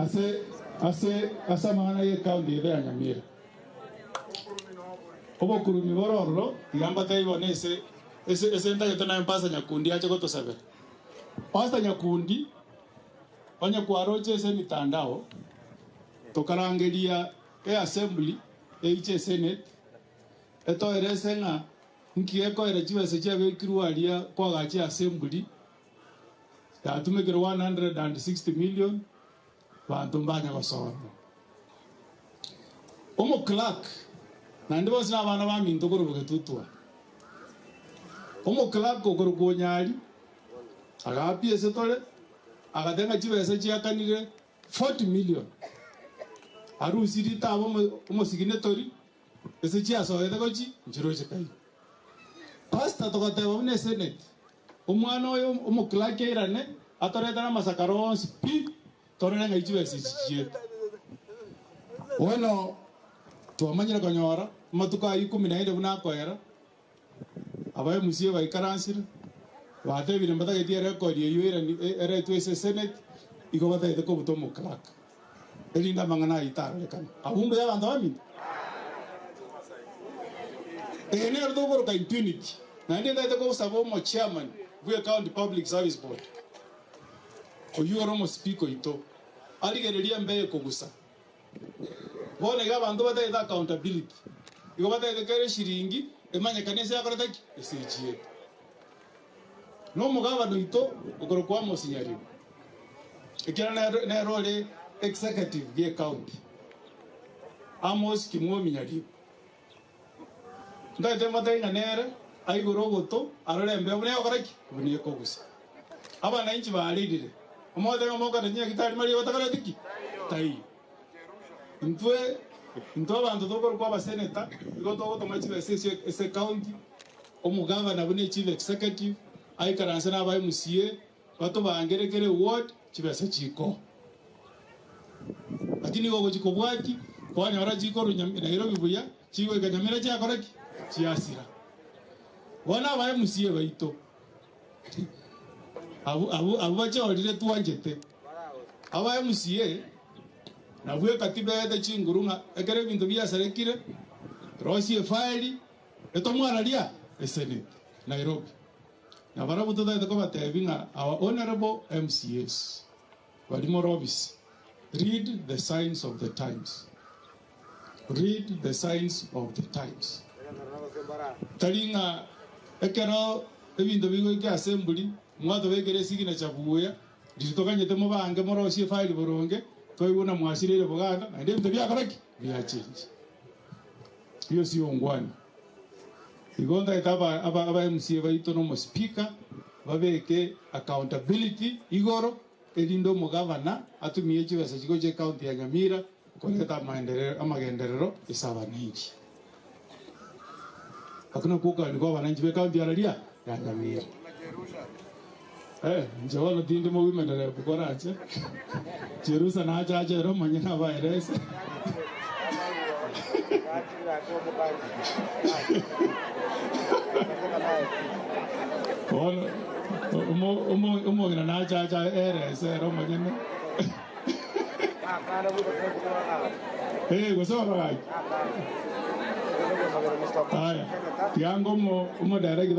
Ase ase ase amang'ana y'ecounty eye ya Nyamira. Obokurumi bore ororo tiga mbatebie bono ese ese ese ntagete naye Pastor Nyakundi ache gotosabera. Pastor Nyakundi onye kwaroche ase emitandao tokarangeria eassembly eiche esenate etoerese ng'a nki gekoera chibesa chiabekirwe aria koagacha eassembly yatumekire 160 million banto mbanya gosorora. Omoclerk naende bonsi na abana baminto korwa bogetutwa. Omoclerk okorokwa Onyari agaapia ase tore agateba ng'a chibesa chiakanire 40 million arusirie taba omosiginetori ase chiasoete gochi nchiroche kaino. Pastor togateba buna esenate omwana oyo omoclerk airane atoretere amasakara onsi pi torore ng'ai chibesa echi chichiete. Bono twamanyire konyora amatuko ayio ikomi na ere buna akoera, aba MCA baikaransire, batebire mbatageti erecord eyio erani eretwe ase esenate, igo batagete kobuta omoclerk, erinde amang'ana ayio tarorekana. Abwo mbuya abanto baminto? Eye nero tokoroka impunity, naende ntagete kosaba omochairman bwe County Public Service Board, oyio ore omospeaker oito, arigererie embeo ekogusa. Bono iga abanto batagete accountability, igo batagete kera eshiringi emanyekane ase yakorete ki? Ase echiete. Na omogabana oito okorokwa Amos Nyaribo, ekiagera nere nere ore executive bwe ecounty, Amos Kimwomi Nyaribo. Ntagete motebie ng'a nere aigure ogoto arore embeo buna egokora ki? Buna ekogusa. Abananchi barerire, omogotebia ng'a mokore chinyagitari mariga batakoreti ki? Taiyo. Intwe intwe abanto tokorokwa abaseneta, igo togotoma chibesa echio ase ecounty, omogavana buna echief executive, aikaranse na aba MCA, batobangere kera eward chibesa chikoo. Lakini nigo ogochia kobwatia, kwanyora chikorwa Nairobi buya, chigoika Nyamira chiakora ki? Chiasira. Bono aba MCA baito, abwo abwo abwo bachorire twanchete, aba MCA nabwo ekatiba eete chinguru ng'a ekero ebinto biasarekire, rosia efaeli, etomwararia esenate Nairobi. Na barabwo totagete kobatebia ng'a our honourable MCAs baria more ofisi, read the signs of the times, read the signs of the times. Tari ng'a ekero ebinto bigoika ase emburi, mwatobekera esignature buya, riria toganyete mobange morosie efile boronge, twaigwa buna mwasireire boganda, naende ebinto biakora ki? Biachengi. Hiyo sio ungwana. Igo ntagete aba aba aba MCA baito na omospeaker babeke accountability igoro erinde omogavana atumie chibesa chigocha ecounty ya Nyamira koreta amaenderero amagenderero ase abananchi. Okwo nakwo okogania kwa abananchi be county araria ya Nyamira. Eh, inche bono tindi mowomen rep korache Jerusa nache ache ere omonyene abaerese. Bono omo- omo- omong'ina nache ache aerese ere omonyene. Eh, gose orogai. Aya, tiga ngomo omodirect.